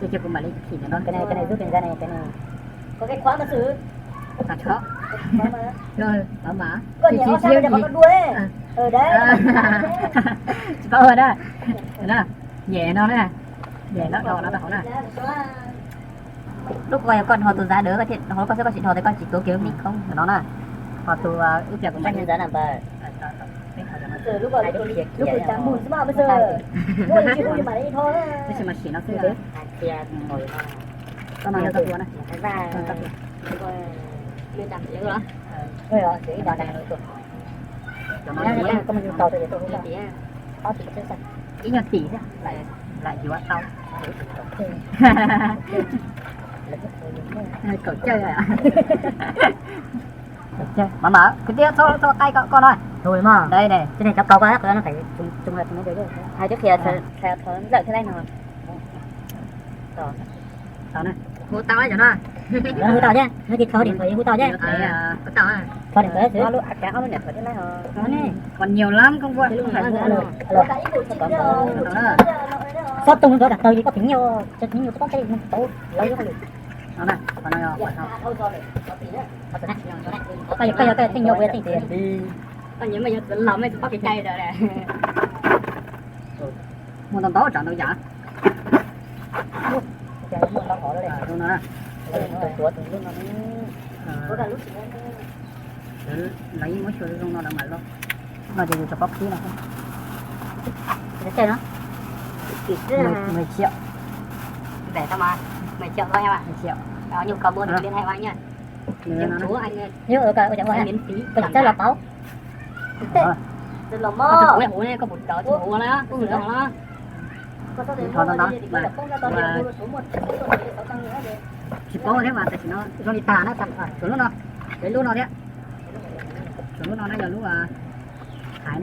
Ces cia kuv mam li thim ntawm no, cái này, cái này giúp mình cái này, cái này. Có cái khóa mà xử. Tsis tau, tsis tau, tsis tau ua na. Nyem no na, nyem no rau no rau hauv na. Lub ko yog koj hos tus giá đỡ, hos koj xwb, koj tsis dhos ces koj tsis tuav kiag mib khoob no na. Hos tus ib pliag kuv mam li. Tab sis mas sim no xwb. Koj no yog koj tua na. Ib nyuag tim xwb, lam yuav tau. Kaum cawj, kaum cawj, mam mam kwv tij, txhob txhob qaij koj no. Dai dai, cov kaus koj, hais twb qhia lawm thiab no. Hu tau cov no. Hu tau thiab, hu tau thiab, hu tau thiab. Còn nhiều lắm không vua. Xob tooj rov kam tau, koj phim nyuj, cov phim nyuj tsis paub teb, tsis paub lawv. Koj yog, koj yog tej nyuag, kuv yog tej tias, koj nyiam mas yog txwv los mej tsis paub kev cai ntawd. Muaj ntau ntau tsam ntau yam. Zoo no, lawv yeej muab xyuas zoo no lawv mam loj. No ces yus tsuas paub qhib no. Mười triệu. Rẻ tao mà. Mười triệu thôi em ạ. Mười triệu. Có nhu cầu mua thì liên hệ với anh nhá. Em chú anh, sẽ miễn phí. Koj tsis txawj los pauv. Koj tsis pauv, hauv ne, koj puas tau tsis hauv na, koj hauv na. Thov tau ntau, tsis paub thiab mas tam sim no zoo li tag na, tshuav lub no, tshuav lub no thiab. Tshuav lub no na yog lub thaiv,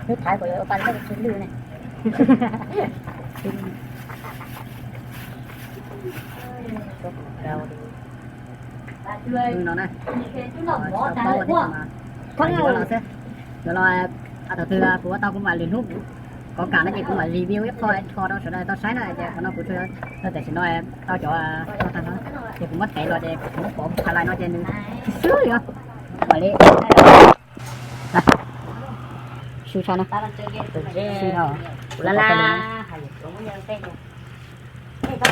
lub thaiv kuv yuav ua pa lwj ne. No na, tsis tau paub thiab mas yuav los xwb. Yuav los, thaum twg kuv ua tau kuv mam lwm hnub, kuv kam no ces kuv mam review ib qho rau sawv daws tau saib na. Ces qhov no kuv tsuas, tam sim no tau cov, ces kuv muab tev los ces kuv muab pov tha lais no ces nws tsis swb li os. Mam li. Su tshaj no. Su no.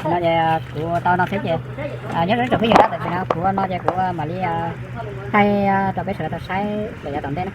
No ces kuv tau no xwb ces nyob zoo tsoom phooj ywg na, tam sim no kuv ua no ces kuv mam li thaij rau peb sawv daws tau saib lawm yav tom ntej na.